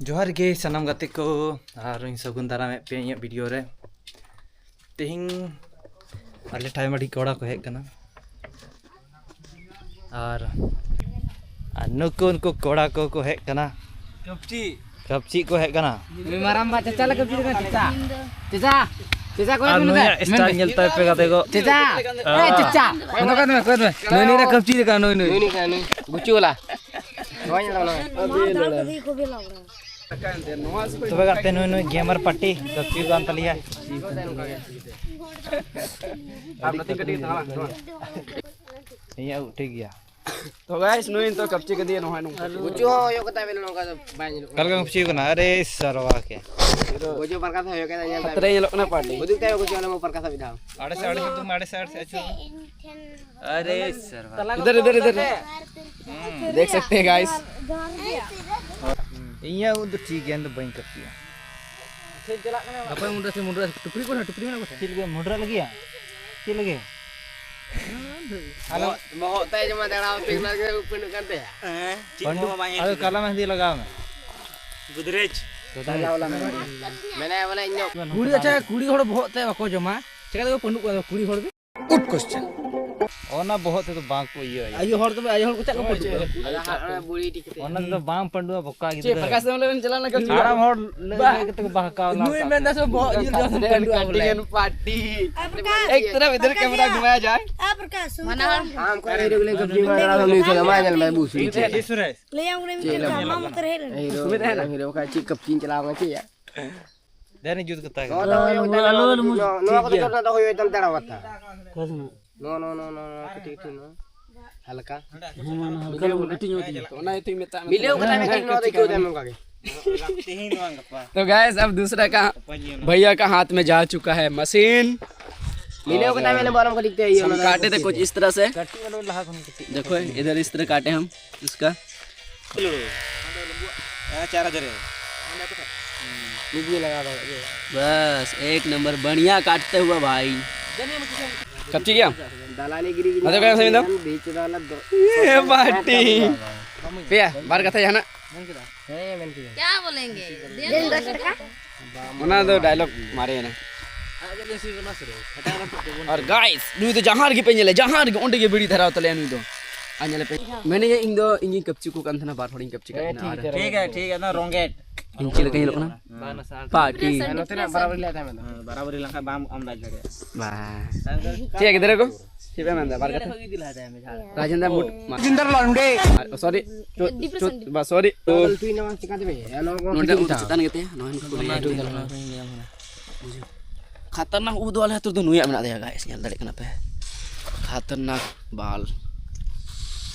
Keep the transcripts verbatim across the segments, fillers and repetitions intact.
ᱡᱚᱦᱟᱨ ᱜᱮ ᱥᱟᱱᱟᱢ ᱜᱟᱛᱮ ᱠᱚ, ᱟᱨ ᱤᱧ ᱥᱟᱹᱜᱩᱱ ᱫᱟᱨᱟᱢᱮᱫ ᱯᱮᱭᱟ ᱤᱧᱟᱹᱜ ᱵᱷᱤᱰᱤᱭᱳ ᱨᱮ᱾ ᱛᱮᱦᱮᱧ ᱟᱞᱮ ᱴᱷᱟᱭᱢᱟᱹᱰᱤ ᱠᱚᱲᱟ ᱠᱚ ᱦᱮᱡ ᱠᱟᱱᱟ, ᱟᱨ ᱟᱨ ᱱᱩᱠᱩ ᱩᱱᱠᱩ ᱠᱚᱲᱟ ᱠᱚ ᱠᱚ ᱦᱮᱡ ᱠᱟᱱᱟ᱾ ᱠᱟᱹᱯᱪᱤ᱾ ᱠᱟᱹᱯᱪᱤ ᱠᱚ ᱦᱮᱡ ᱠᱟᱱᱟ᱾ ᱱᱩᱭ ᱢᱟᱨᱟᱝᱵᱟ ᱪᱟᱪᱟ ᱞᱮ ᱠᱟᱹᱯᱪᱤ ᱠᱟᱱᱟ, ᱪᱟᱪᱟ᱾ ᱪᱟᱪᱟ, ᱪᱟᱪᱟ, ᱠᱚᱭ ᱟᱨ ᱢᱮ ᱱᱩᱭᱟᱜ ᱱᱩᱭ᱾ Style ᱧᱮᱞ ᱛᱟᱭ ᱯᱮ ᱜᱟᱛᱮ ᱠᱚ᱾ ᱪᱟᱪᱟ, ᱮ, ᱪᱟᱪᱟ᱾ ᱱᱩᱭ ᱱᱩᱭ ᱨᱮ ᱠᱟᱹᱯᱪᱤ ᱞᱮᱠᱟ, ᱱᱩᱭ ᱱᱩᱭ᱾ ᱱᱩᱭ ᱱᱩᱭ ᱠᱟᱱᱟ, ᱱᱩᱭ᱾ ᱜᱩᱪᱩ ᱣᱟᱞᱟ᱾ ᱱᱚᱣᱟ ᱧᱮᱞ ᱛᱟᱵᱚᱱ ᱢᱮ᱾ ᱛᱚᱵᱮ ᱜᱟᱛᱮ ᱱᱩᱭ ᱱᱩᱭ gamer party ᱠᱟᱹᱯᱪᱤ ᱠᱟᱱ ᱛᱟᱞᱮᱭᱟ᱾ ᱟᱨ ᱱᱚᱛᱮ ᱠᱟᱹᱴᱤᱡ ᱛᱟᱲᱟᱢ ᱢᱮ᱾ ᱤᱧᱟᱹᱜ ᱴᱷᱤᱠ ᱜᱮᱭᱟ᱾ ᱛᱚ guys, ᱱᱩᱭ ᱱᱤᱛᱚᱜ ᱠᱟᱹᱯᱪᱤ ᱠᱟᱫᱮᱭᱟ ᱱᱚᱜᱼᱚᱭ ᱱᱚᱝᱠᱟ᱾ ᱜᱩᱪᱩ ᱦᱚᱸ ᱦᱩᱭᱩᱜ ᱠᱟᱛᱟ ᱵᱮᱱᱟ ᱱᱚᱝᱠᱟ ᱫᱚ ᱵᱟᱭ ᱧᱮᱞᱚᱜ ᱠᱟᱱᱟ᱾ ᱚᱠᱟ ᱞᱮᱠᱟ ᱠᱟᱹᱯᱪᱤ ᱠᱟᱱᱟ? ᱟᱨᱮ ᱥᱟᱨᱣᱟ ᱠᱮ᱾ ᱜᱩᱪᱩ ᱵᱟᱨ ᱠᱟᱛᱷᱟ ᱦᱩᱭᱩᱜ ᱠᱟᱱᱟ, ᱧᱮᱞ ᱛᱟᱵᱮᱱ᱾ ᱦᱟᱛᱨᱮ ᱧᱮᱞᱚᱜ ᱠᱟᱱᱟ party᱾ ᱦᱩᱫᱩᱜ ᱛᱟᱭ ᱜᱩᱪᱩ ᱚᱱᱟ ᱢᱚ ᱵᱟᱨ ᱠᱟᱛᱷᱟ ᱢᱤᱫ ᱫᱷᱟᱣ᱾ ᱟᱲᱮ ᱥᱮ ᱟᱲᱮ ᱥᱮ ᱛᱩᱢ ᱟᱲᱮ ᱥᱮ ᱟᱲᱮ ᱥᱮ ᱟᱪᱩ᱾ ᱟᱨᱮ ᱥᱟᱨᱣᱟ᱾ इधर, इधर, इधर। देख सकते हैं guys। ᱤᱧᱟᱹᱜ ᱩᱵ ᱫᱚ ᱴᱷᱤᱠ ᱜᱮᱭᱟ, ᱤᱧ ᱫᱚ ᱵᱟᱹᱧ ᱠᱟᱹᱯᱪᱤᱭᱟ᱾ ᱜᱟᱯᱟ ᱢᱩᱱᱰᱨᱟ ᱥᱮ ᱢᱩᱱᱰᱨᱟ ᱴᱩᱯᱨᱤ ᱠᱚ ᱦᱮᱱᱟᱜ, ᱴᱩᱯᱨᱤ ᱢᱮᱱᱟᱜ ᱠᱚ ᱥᱮ? ᱪᱮᱫ ᱞᱟᱹᱜᱤᱫ ᱢᱩᱱᱰᱨᱟ ᱞᱟᱹᱜᱤᱫ? ᱪᱮᱫ ᱞᱟᱹᱜᱤᱫ? ᱟᱞᱚ᱾ ᱵᱚᱦᱚᱜ ᱛᱟᱭ ᱡᱮᱢᱟ ᱫᱟᱬᱟ ᱟᱛᱮ ᱚᱱᱟ ᱜᱮ ᱩᱯᱟᱹᱱᱚᱜ ᱠᱟᱱ ᱛᱟᱭᱟ᱾ ᱦᱮᱸ, ᱪᱮᱫ ᱯᱟᱹᱰᱩ-, ᱦᱚᱸ ᱵᱟᱝ ᱦᱮᱡ ᱟᱫᱚ ᱠᱟᱱᱟ᱾ ᱠᱟᱞᱟ ᱢᱮᱦᱫᱤ ᱞᱟᱜᱟᱣ ᱢᱮ᱾ ᱜᱩᱫᱽᱨᱮᱡᱽ᱾ ᱜᱩᱫᱽᱨᱮᱡᱽ᱾ ᱢᱮᱱᱟᱭ ᱵᱚᱞᱮ ᱤᱧ ᱫᱚ᱾ ᱠᱩᱲᱤ, ᱟᱪᱪᱷᱟ, ᱠᱩᱲᱤ ᱦᱚᱲ ᱵᱚᱦᱚᱜ ᱛᱮ ᱵᱟᱠᱚ ᱡᱚᱢᱟ, ᱪᱮᱠᱟ ᱛᱮᱠᱚ ᱯᱟᱹᱰᱩᱜ ᱠᱟᱱᱟ ᱠᱩᱲᱤ ᱦᱚᱲ ᱫᱚ? Good question᱾ ᱚᱱᱟ ᱵᱚᱦᱚᱜ ᱛᱮᱫᱚ ᱵᱟᱝ ᱠᱚ ᱤᱭᱟᱹᱭᱟ᱾ ᱟᱭᱳ ᱦᱚᱲ ᱫᱚ, ᱟᱭᱳ ᱦᱚᱲ ᱠᱚ ᱪᱮᱫ ᱠᱚ ᱯᱟᱹᱰᱩᱜ ᱠᱟᱱᱟ? ᱟᱫᱚ ᱦᱟᱸᱜ ᱚᱱᱟ ᱵᱩᱲᱦᱤ ᱴᱷᱤᱠ ᱠᱟᱛᱮ᱾ ᱚᱱᱟ ᱛᱮᱫᱚ ᱵᱟᱝ ᱯᱟᱹᱰᱩᱜᱼᱟ, ᱵᱚᱠᱟ ᱪᱮᱫ ᱜᱤᱫᱽᱨᱟᱹ᱾ ᱯᱨᱚᱠᱟᱥ ᱮᱢ ᱞᱮ ᱪᱟᱞᱟᱣ ᱞᱮᱱ ᱠᱷᱟᱱ ᱦᱟᱲᱟᱢ ᱦᱚᱲ ᱞᱟᱹᱭ ᱵᱟ᱾ ᱞᱟᱹᱭ ᱠᱟᱛᱮ ᱠᱚ ᱵᱟᱦᱠᱟᱣ ᱱᱩᱭ ᱞᱟᱦᱟ ᱢᱮᱱᱫᱟ ᱥᱮ ᱵᱚᱦᱚᱜ ᱡᱤᱞ ᱡᱚᱢ ᱥᱮ ᱯᱟᱹᱰᱩᱜᱼᱟ ᱵᱚᱞᱮ᱾ ᱠᱟᱹᱴᱤᱡ ᱯᱟᱨᱴᱤ᱾ ᱮᱠ ᱛᱚᱨᱚᱯ ᱤᱫᱷᱟᱨ ᱠᱮᱢᱮᱨᱟ ᱜᱷᱩᱢᱟᱭᱟ ᱡᱟᱭ᱾ ᱟᱢ ᱠᱚ ᱦᱤᱨᱳ ᱞᱮ ᱠᱟᱹᱯᱪᱤ ᱢᱟ ᱫᱟᱬᱟ ᱱᱩᱭ ᱥᱟᱞᱟᱜ ᱢᱟ ᱧᱮᱞ ᱢᱮ ᱵᱩᱥ᱾ ᱮ ᱥᱩᱨᱮᱥ᱾ ᱞᱟᱹᱭᱟᱢ ᱠᱟᱹᱱᱟᱹᱧ ᱪᱮᱫ ᱪᱮᱫ ᱞᱮᱠᱟ ᱞᱮᱠᱟ? ᱟᱢ ᱩᱛᱟᱹᱨ ᱦᱮᱡ ᱞᱮᱱᱟ᱾ ᱦᱤᱨᱳ, ᱦᱤᱨᱳ ᱠᱷᱟᱡ ᱪᱮᱫ ᱠᱟᱹᱯᱪᱤᱧ ᱪᱟᱞᱟᱣ ᱠᱟᱱᱟ ᱪᱮᱫ ᱭᱟ? ᱫᱮᱱ ᱡᱩᱛ ᱠᱟᱛᱟ ᱜᱮ᱾ ᱱᱚᱣᱟ ᱫᱚ ᱦᱩᱭᱩᱜ ᱠᱟᱱᱟ, ᱟᱞᱚ ᱟᱞᱚ ᱱᱚᱣᱟ ᱫᱚ ᱴᱷᱤᱠ ᱜᱮᱭᱟ᱾ ᱱᱚᱣᱟ ᱫᱚ ᱦᱩᱭᱩᱜ ᱠᱟᱱᱟ ᱫᱟᱬᱟ ᱵᱟᱛᱟ᱾ ᱚᱠᱟ ᱥᱮᱱᱟᱜ? ᱱᱚᱣᱟ, ᱱᱚᱣᱟ, ᱱᱚᱣᱟ, ᱱᱚᱣᱟ ᱠᱟᱹᱴᱤᱡ, ᱠᱟᱹᱴᱤᱡ ᱱᱚᱣᱟ᱾ ᱦᱟᱞᱠᱟ᱾ ᱦᱮᱸ, ᱢᱟ, ᱱᱚᱣᱟ ᱦᱟᱞᱠᱟ ᱧᱚᱜ ᱠᱟᱹᱴᱤᱡ ᱧᱚᱜ ᱛᱤᱧᱟ᱾ ᱛᱚ, ᱚᱱᱟ ᱤᱭᱟᱹᱛᱮᱧ ᱢᱮᱛᱟᱜ ᱢᱮ᱾ ᱢᱤᱞᱟᱹᱣ ᱠᱟᱛᱮ ᱢᱤᱫᱴᱮᱱ ᱱᱚᱣᱟ ᱫᱚ ᱟᱹᱭᱠᱟᱹᱣ ᱛᱟᱭᱚᱢ ᱚᱱᱠᱟ ᱜᱮ᱾ ᱛᱮᱦᱮᱧ ᱫᱚ ᱵᱟᱝ, ᱜᱟᱯᱟ᱾ तो गाइस, अब दूसरा का भैया का हाथ में जा चुका है मशीन। ᱢᱤᱞᱟᱹᱣ ᱠᱟᱛᱮ ᱢᱮᱱᱟ ᱵᱟᱨᱚᱢ ᱠᱟᱹᱴᱤᱡ ᱛᱮ ᱤᱭᱟᱹ हम ᱚᱱᱟ ᱫᱚ काटे थे कुछ इस तरह से। ᱠᱟᱹᱴᱤᱡ ᱚᱱᱟ ᱞᱟᱦᱟ ᱠᱷᱚᱱ ᱠᱟᱹᱴᱤᱡ᱾ देखो, इधर इस तरह काटे हम इसका। ᱦᱮᱸ, ᱪᱟᱨ ᱦᱟᱡᱟᱨ᱾ ᱱᱤᱡᱮ ᱞᱟᱜᱟᱣ ᱫᱟᱲᱮᱭᱟᱜ ᱜᱮ᱾ बस, एक नंबर, बढ़िया काटते हुआ भाई। ᱠᱟᱹᱯᱪᱤ ᱜᱮᱭᱟᱢ? ᱫᱟᱞᱟᱞᱤ ᱜᱤᱨᱤ ᱜᱤᱨᱤ ᱟᱫᱚ ᱚᱠᱟᱭ ᱥᱮᱫ ᱫᱚ? ᱵᱤᱪ ᱫᱚ ᱟᱞᱮ ᱫᱚ ᱮ ᱵᱟᱴᱤ᱾ ᱯᱮᱭᱟ, ᱵᱟᱨ ᱠᱟᱛᱷᱟ ᱡᱟᱦᱟᱱᱟᱜ? ᱠᱮᱫᱟ? ᱦᱮᱸ, ᱢᱮᱱ ᱠᱮᱫᱟ᱾ क्या बोलेंगे? ᱚᱱᱟ ᱫᱚ ᱰᱟᱭᱞᱚᱜ ᱢᱟᱨᱮᱭᱮᱱᱟ᱾ ᱟᱨ ᱜᱟᱭᱥ, ᱱᱩᱭ ᱫᱚ ᱡᱟᱦᱟᱸ ᱨᱮᱜᱮ ᱯᱮ ᱧᱮᱞᱮ, ᱡᱟᱦᱟᱸ ᱨᱮᱜᱮ, ᱚᱸᱰᱮ ᱜᱮ ᱵᱤᱲᱤ ᱫᱷᱟᱨᱟᱣ ᱛᱟᱞᱮᱭᱟ ᱱᱩᱭ ᱫᱚ᱾ ᱟᱨ ᱧᱮᱞᱮ ᱯᱮ, ᱢᱮᱱᱮᱧᱟ ᱤᱧ ᱫᱚ, ᱤᱧᱤᱧ ᱠᱟᱹᱯᱪᱤ ᱠᱚ ᱠᱟᱱ ᱛᱟᱦᱮᱱᱟ, ᱵᱟᱨ ᱦᱚᱲᱤᱧ ᱠᱟᱹᱯᱪᱤ ᱠᱟᱜ ᱛᱟᱦᱮᱱᱟ᱾ ᱟᱨ ᱴᱷᱤᱠ ᱜᱮᱭᱟ, ᱴᱷᱤᱠ ᱜᱮᱭᱟ, ᱮᱠᱫᱚᱢ ᱨᱚᱝᱜᱮᱴ᱾ ᱤᱧ ᱪᱮᱫ ᱞᱮᱠᱟᱧ ᱧᱮᱞᱚᱜ ᱠᱟᱱᱟ? ᱯᱟᱨᱴᱤ᱾ ᱱᱚᱛᱮᱱᱟᱜ ᱵᱟᱨᱟᱵᱟᱨᱤ ᱞᱮ ᱛᱟᱦᱮᱸ ᱢᱮᱱᱛᱮ᱾ ᱦᱮᱸ, ᱵᱟᱨᱟᱵᱟᱨᱤ ᱞᱮᱱᱠᱷᱟᱱ ᱵᱟᱢ ᱟᱢᱫᱟ ᱫᱟᱲᱮᱭᱟᱜᱼᱟ᱾ ᱵᱟ᱾ ᱪᱮᱫ ᱜᱤᱫᱽᱨᱟᱹ ᱠᱚ? ᱪᱮᱫ ᱯᱮ ᱢᱮᱱᱫᱟ? ᱵᱟᱨ ᱠᱟᱛᱷᱟ᱾ ᱨᱟᱡᱮᱱᱫᱨ ᱢᱩᱰ᱾ ᱢᱟ᱾ ᱨᱟᱡᱮᱱᱫᱨ ᱞᱟᱱᱰᱮ᱾ ᱟᱨ, ᱥᱚᱨᱤ᱾ ᱪᱩ-, ᱰᱤᱯᱨᱮᱥᱚᱱ᱾ ᱪᱩ-, ᱵᱟ, ᱥᱚᱨᱤ᱾ ᱛᱚ, ᱯᱟᱜᱚᱞ ᱛᱩᱭ ᱱᱚᱣᱟ ᱪᱤᱠᱟ ᱛᱮ ᱵᱮ? ᱱᱚᱣᱟ ᱠᱚ ᱱᱚᱰᱮ ᱠᱟᱹᱴᱤᱡ ᱩᱫ ᱢᱮᱛᱟᱣᱟ᱾ ᱪᱮᱛᱟᱱ ᱜᱮᱛᱮ, ᱱᱚᱣᱟ ᱦᱚᱸ ᱠᱚ ᱞᱟᱹᱭᱟ᱾ ᱠᱷᱟᱛᱟᱨᱱᱟᱠ ᱩᱫ ᱫᱚ ᱟᱞᱮ ᱟᱹᱛᱩ ᱨᱮᱫᱚ ᱱᱩᱭᱟᱜ ᱢᱮᱱᱟᱜ ᱛᱟᱭᱟ, ᱜᱟᱭᱥ, ᱧᱮᱞ ᱫᱟᱲᱮᱭᱟᱜ ᱠᱟᱱᱟ ᱯᱮ᱾ ᱠᱷᱟᱛᱟᱨᱱᱟᱠ ᱵᱟᱞ᱾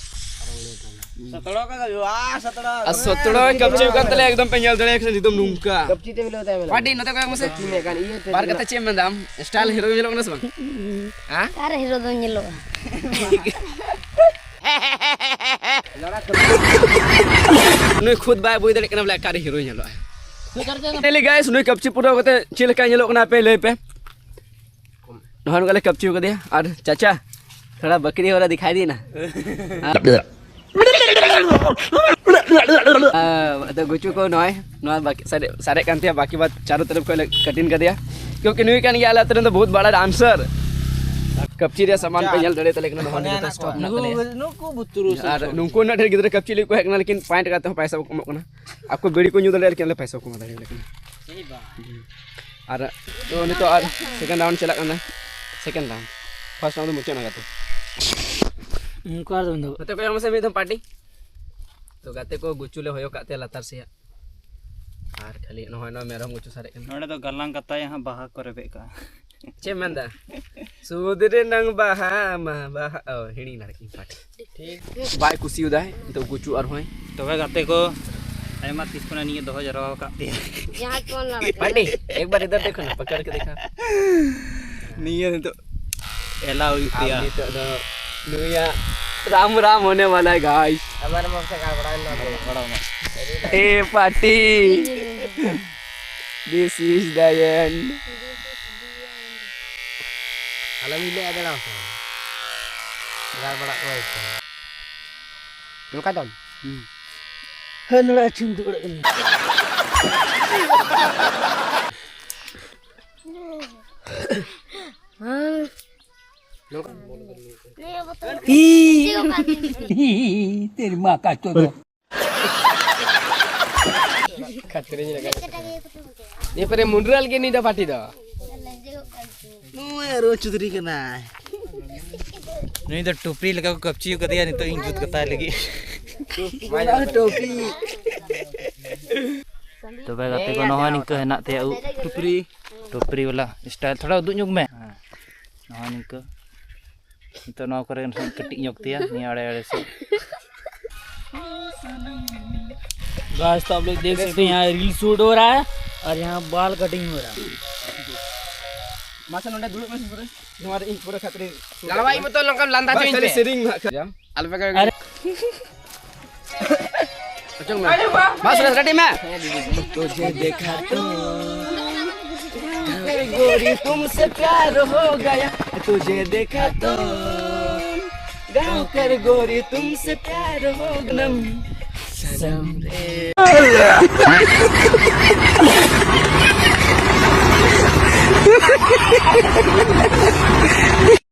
ᱥᱚᱛᱲᱚ ᱠᱟ ᱦᱩᱭᱩᱜᱼᱟ, ᱥᱚᱛᱲᱚ᱾ ᱟᱨ ᱥᱚᱛᱲᱚ ᱠᱟᱹᱯᱪᱤ ᱠᱟᱱ ᱛᱟᱞᱮᱭᱟ, ᱮᱠᱫᱚᱢ ᱯᱮ ᱧᱮᱞ ᱫᱟᱲᱮᱭᱟᱜ ᱠᱟᱱᱟ, ᱮᱠᱫᱚᱢ ᱱᱚᱝᱠᱟ᱾ ᱠᱟᱹᱯᱪᱤ ᱛᱮ ᱢᱤᱞᱟᱹᱣ ᱛᱟᱭ ᱢᱮ᱾ ᱯᱟᱴᱤ, ᱱᱚᱛᱮ ᱠᱚᱭᱚᱜ ᱢᱮᱥᱮ᱾ ᱠᱟᱹᱯᱪᱤ ᱢᱮ ᱠᱟᱱ ᱤᱭᱟᱹ ᱛᱮ ᱵᱟᱨ ᱢᱮᱱᱟᱜ᱾ ᱠᱟᱛᱷᱟ ᱪᱮᱫ ᱮᱢ ᱢᱮᱱᱫᱟ ᱟᱢ? ᱥᱴᱟᱭᱤᱞ ᱦᱤᱨᱳ ᱧᱮᱞᱚᱜ ᱠᱟᱱᱟ ᱥᱮ ᱵᱟᱝ? ᱦᱮᱸ? ᱚᱠᱟᱨᱮ ᱦᱤᱨᱳ ᱫᱚ ᱧᱮᱞᱚᱜᱼᱟ? ᱱᱩᱭ ᱠᱷᱩᱫ ᱵᱟᱭ ᱵᱩᱡᱽ ᱫᱟᱲᱮᱭᱟᱜ ᱠᱟᱱᱟ ᱵᱚᱞᱮ ᱚᱠᱟᱨᱮ ᱦᱤᱨᱳᱭ ᱧᱮᱞᱚᱜᱼᱟ᱾ ᱱᱩᱭ ᱠᱟᱹᱯᱪᱤ ᱯᱩᱨᱟᱹᱣ ᱠᱟᱛᱮ ᱪᱮᱫ ᱞᱮᱠᱟᱭ ᱧᱮᱞᱚᱜ ᱠᱟᱱᱟ ᱟᱯᱮ ᱞᱟᱹᱭ ᱯᱮ᱾ ᱱᱚᱜᱼᱚᱭ ᱱᱚᱝᱠᱟ ᱞᱮ ᱠᱟᱹᱯᱪᱤ ᱠᱟᱫᱮᱭᱟ᱾ ᱟᱨ ᱪᱟᱪᱟ, ᱛᱷᱚᱲᱟ ᱵᱟᱠᱨᱤ ᱦᱚᱨᱟ ᱫᱤᱠᱷᱟᱭ ᱫᱤᱭᱮ ᱱᱟ᱾ ᱟᱫᱚ ᱜᱩᱪᱩ ᱠᱚ ᱱᱚᱜᱼᱚᱭ ᱱᱚᱣᱟ ᱵᱟᱠᱤ ᱥᱟᱨᱮ-, ᱥᱟᱨᱮᱡ ᱠᱟᱱ ᱛᱟᱭᱟ, ᱵᱟᱠᱤ ᱵᱟᱫ ᱪᱟᱨᱳ ᱛᱚᱨᱚᱯ ᱠᱷᱚᱱ ᱞᱮ ᱠᱟᱴᱤᱱ ᱠᱟᱫᱮᱭᱟ᱾ ᱠᱤᱭᱩᱠᱤ ᱱᱩᱭ ᱠᱟᱱ ᱜᱮᱭᱟ ᱟᱞᱮ ᱟᱹᱛᱩ ᱨᱮᱱ ᱫᱚ ᱵᱚᱦᱩᱛ ᱵᱟᱲᱟ ᱰᱟᱱᱥᱟᱨ᱾ ᱠᱟᱹᱯᱪᱤ ᱨᱮᱭᱟᱜ ᱥᱟᱢᱟᱱ ᱯᱮ ᱧᱮᱞ ᱫᱟᱲᱮᱭᱟᱜ ᱛᱟᱞᱮ ᱠᱟᱱᱟ, ᱱᱚᱜᱼᱚᱭ ᱱᱚᱰᱮ ᱡᱚᱛᱚ ᱥᱴᱚᱠ ᱢᱮᱱᱟᱜ ᱛᱟᱞᱮᱭᱟ᱾ ᱱᱩᱠᱩ ᱵᱩᱛᱨᱩ ᱟᱨ ᱥᱩᱨ ᱱᱩᱠᱩ ᱩᱱᱟᱹᱜ ᱰᱷᱮᱨ ᱜᱤᱫᱽᱨᱟᱹ ᱠᱟᱹᱯᱪᱤ ᱞᱟᱹᱜᱤᱫ ᱠᱚ ᱦᱮᱡ ᱠᱟᱱᱟ, ᱞᱮᱠᱤᱱ ᱯᱟᱸᱪ ᱴᱟᱠᱟ ᱛᱮᱦᱚᱸ ᱯᱚᱭᱥᱟ ᱵᱟᱠᱚ ᱮᱢᱚᱜ ᱠᱟᱱᱟ᱾ ᱟᱠᱚ ᱵᱤᱲᱤ ᱠᱚ ᱧᱩ ᱫᱟᱲᱮᱭᱟᱜᱼᱟ, ᱞᱮᱠᱤᱱ ᱟᱞᱮ ᱯᱚᱭᱥᱟ ᱵᱟᱠᱚ ᱮᱢᱟ ᱫᱟᱲᱮᱭᱟᱞᱮ ᱠᱟᱱᱟ᱾ ᱟᱨ ᱛᱚ ᱱᱤᱛᱚᱜ ᱟᱨ ᱥᱮᱠᱮᱱᱰ ᱨᱟᱣᱩᱱᱰ ᱪᱟᱞᱟᱜ ᱠᱟᱱᱟ᱾ ᱥᱮᱠᱮᱱᱰ ᱨᱟᱣᱩᱱᱰ, ᱯᱷᱟᱨᱥᱴ ᱨᱟᱣᱩᱱᱰ ᱫᱚ ᱢᱩᱪᱟᱹᱫ ᱮᱱᱟ ᱜᱟᱛᱮ᱾ ᱩᱱᱠᱩ ᱟᱨ ᱫᱚ ᱵᱟᱹᱱᱩᱜ᱾ ᱱᱚᱛᱮ ᱠᱚᱭᱚᱜ ᱢᱮᱥᱮ ᱢᱤᱫ ᱫᱷᱟᱣ ᱯᱟᱨᱴᱤ᱾ ᱛᱚ ᱜᱟᱛᱮ ᱠᱚ ᱜᱩᱪᱩ ᱞᱮ ᱦᱚᱭᱚ ᱠᱟᱜ ᱛᱮ ᱞᱟᱛᱟᱨ ᱥᱮᱭᱟᱜ᱾ ᱟᱨ ᱠᱷᱟᱹᱞᱤ ᱱᱚᱜᱼᱚᱭ ᱱᱚᱣᱟ ᱢᱮᱨᱚᱢ ᱜᱩᱪᱩ ᱥᱟᱨᱮᱡ ᱠᱟᱱᱟ᱾ ᱱᱚᱰᱮ ᱫᱚ ᱜᱟᱞᱟᱝ ᱠᱟᱛᱟᱭᱟ ᱦᱟᱸᱜ, ᱵᱟᱦᱟ ᱠᱚ ᱨᱮᱵᱮᱫ ᱠᱟᱜᱼᱟ᱾ ᱪᱮᱫ ᱮᱢ ᱢᱮᱱᱫᱟ? ᱥᱩᱫ ᱨᱮᱱᱟᱝ ᱵᱟᱦᱟ ᱢᱟ ᱵᱟᱦᱟ, ᱚ, ᱦᱤᱲᱤᱧ ᱫᱟᱲᱮ ᱠᱤᱧ ᱯᱟᱴ᱾ ᱴᱷᱤᱠ᱾ ᱵᱟᱭ ᱠᱩᱥᱤᱭᱟᱫᱟᱭ ᱱᱤᱛᱚᱜ ᱜᱩᱪᱩ ᱟᱨ ᱦᱚᱸᱭ᱾ ᱛᱚᱵᱮ ᱜᱟᱛᱮ ᱠᱚ, ᱟᱭᱢᱟ ᱛᱤᱥ ᱠᱷᱚᱱᱟᱜ ᱱᱤᱭᱟᱹ ᱫᱚᱦᱚ ᱡᱟᱨᱣᱟ ᱟᱠᱟᱫ ᱯᱮᱭᱟ᱾ ᱡᱟᱦᱟᱸ ᱠᱚ ᱚᱱᱟ ᱞᱮᱠᱟ᱾ ᱯᱟᱴᱤ, ᱮᱠ ᱵᱟᱨ ᱤᱫᱷᱟᱨ ᱫᱮᱠᱷᱳ ᱱᱟ, ᱯᱟᱠᱟᱲ ᱠᱮ ᱫᱮᱠᱷᱟ᱾ ᱱᱤᱭᱟᱹ ᱱᱤᱛᱚᱜ ᱮᱞᱟᱣ ᱦᱩᱭᱩᱜ ᱟᱨ ᱛᱟᱭᱟ᱾ ᱱᱤᱛᱚᱜ ᱫᱚ ᱱᱩᱭᱟᱜ ᱨᱟᱢ ᱨᱟᱢ ᱦᱳᱱᱮ ᱣᱟᱞᱟ ᱦᱟᱭ, ᱜᱟᱭᱥ᱾ ᱦᱟᱢᱟᱨᱮ ᱢᱚᱱ ᱥᱮ ᱜᱟᱲᱵᱟᱲᱟ ᱱᱟ ᱫᱚ᱾ ᱜᱟᱲᱵᱟᱲᱟ ᱢᱟ᱾ ᱮ ᱯᱟᱴᱤ, this is the end. ᱟᱞᱚᱢ ᱦᱤᱞᱟᱹᱜᱼᱟ ᱫᱟᱲᱟ ᱥᱮ᱾ ᱜᱟᱲᱵᱟᱲᱟᱜ ᱠᱟᱱᱟ ᱥᱮ᱾ ᱱᱚᱝᱠᱟ ᱫᱚ? ᱦᱩᱸ᱾ ᱦᱮᱸ, ᱱᱚᱰᱮ ᱟᱹᱪᱩᱨ ᱫᱩᱲᱩᱵ ᱠᱟᱱᱟ᱾ ᱤ, ᱛᱮᱨᱤ ᱢᱟ ᱠᱟ ᱪᱚᱫᱚ᱾ ᱠᱷᱟᱛᱨᱤᱧ ᱞᱟᱜᱟ᱾ ᱱᱤᱭᱟᱹ ᱯᱚᱨᱮ ᱢᱩᱱᱰᱨᱟᱞ ᱜᱮ ᱱᱤᱭᱟᱹ ᱫᱚ ᱯᱟᱴᱤ ᱫᱚ᱾ ᱱᱩᱭ ᱟᱨᱚ ᱪᱩᱫᱽᱨᱤ ᱠᱟᱱᱟᱭ᱾ ᱱᱩᱭ ᱫᱚ ᱴᱩᱯᱨᱤ ᱞᱮᱠᱟ ᱠᱚ ᱠᱟᱯᱪᱤ ᱟᱠᱟᱫᱮᱭᱟ, ᱱᱤᱛᱚᱜ ᱤᱧ ᱡᱩᱛ ᱠᱟᱛᱟᱭ ᱞᱟᱹᱜᱤᱫ᱾ ᱴᱩᱯᱨᱤ ᱵᱟᱝ, ᱴᱩᱯᱤ᱾ ᱛᱚᱵᱮ ᱜᱟᱛᱮ ᱠᱚ, ᱱᱚᱜᱼᱚᱭ ᱱᱤᱝᱠᱟᱹ ᱦᱮᱱᱟᱜ ᱛᱟᱭᱟ ᱩᱵ᱾ ᱴᱩᱯᱨᱤ᱾ ᱴᱩᱯᱨᱤ ᱵᱟᱞᱟ ᱥᱴᱟᱭᱤᱞ ᱛᱷᱚᱲᱟ ᱩᱫᱩᱜ ᱧᱚᱜ ᱢᱮ᱾ ᱦᱮᱸ, ᱱᱚᱜᱼᱚᱭ ᱱᱤᱝᱠᱟᱹ᱾ ᱱᱤᱛᱚᱜ ᱱᱚᱣᱟ ᱠᱚᱨᱮ ᱠᱟᱹᱴᱤᱡ ᱧᱚᱜ ᱛᱮᱭᱟ, ᱱᱤᱭᱟᱹ ᱟᱲᱮ ᱟᱲᱮ ᱥᱮᱫ᱾ गाइस, तो आप लोग देख सकते हैं, यहाँ रील शूट हो रहा है और यहाँ बाल कटिंग हो रहा है। ᱢᱟᱥᱮ ᱱᱚᱰᱮ ᱫᱩᱲᱩᱵ ᱢᱮᱥᱮ ᱯᱩᱨᱟᱹ᱾ ᱱᱚᱣᱟ ᱨᱮ ᱤᱧ ᱯᱩᱨᱟᱹ ᱠᱷᱟᱛᱨᱤ᱾ ᱞᱟᱲᱣᱟ, ᱤᱧ ᱢᱚᱛᱚ ᱱᱚᱝᱠᱟᱢ ᱞᱟᱸᱫᱟ ᱵᱟᱥ ᱦᱚᱪᱚᱧ ᱠᱷᱟᱹᱞᱤ ᱛᱮ᱾ ᱥᱮᱨᱮᱧ ᱱᱟᱦᱟᱜ ᱠᱷᱟᱡ᱾ ᱟᱞᱚᱯᱮ ᱠᱟᱹᱢᱤ᱾ ᱟᱨᱮ᱾ ᱚᱪᱚᱜ ᱢᱮ᱾ ᱵᱟᱥ ᱨᱮ ᱜᱟᱹᱰᱤ ᱢᱮ᱾ तुझे देखा तो गोरी तुमसे प्यार हो गया, तुझे देखा तो गाँव कर गोरी तुमसे प्यार हो गया। सनम रे।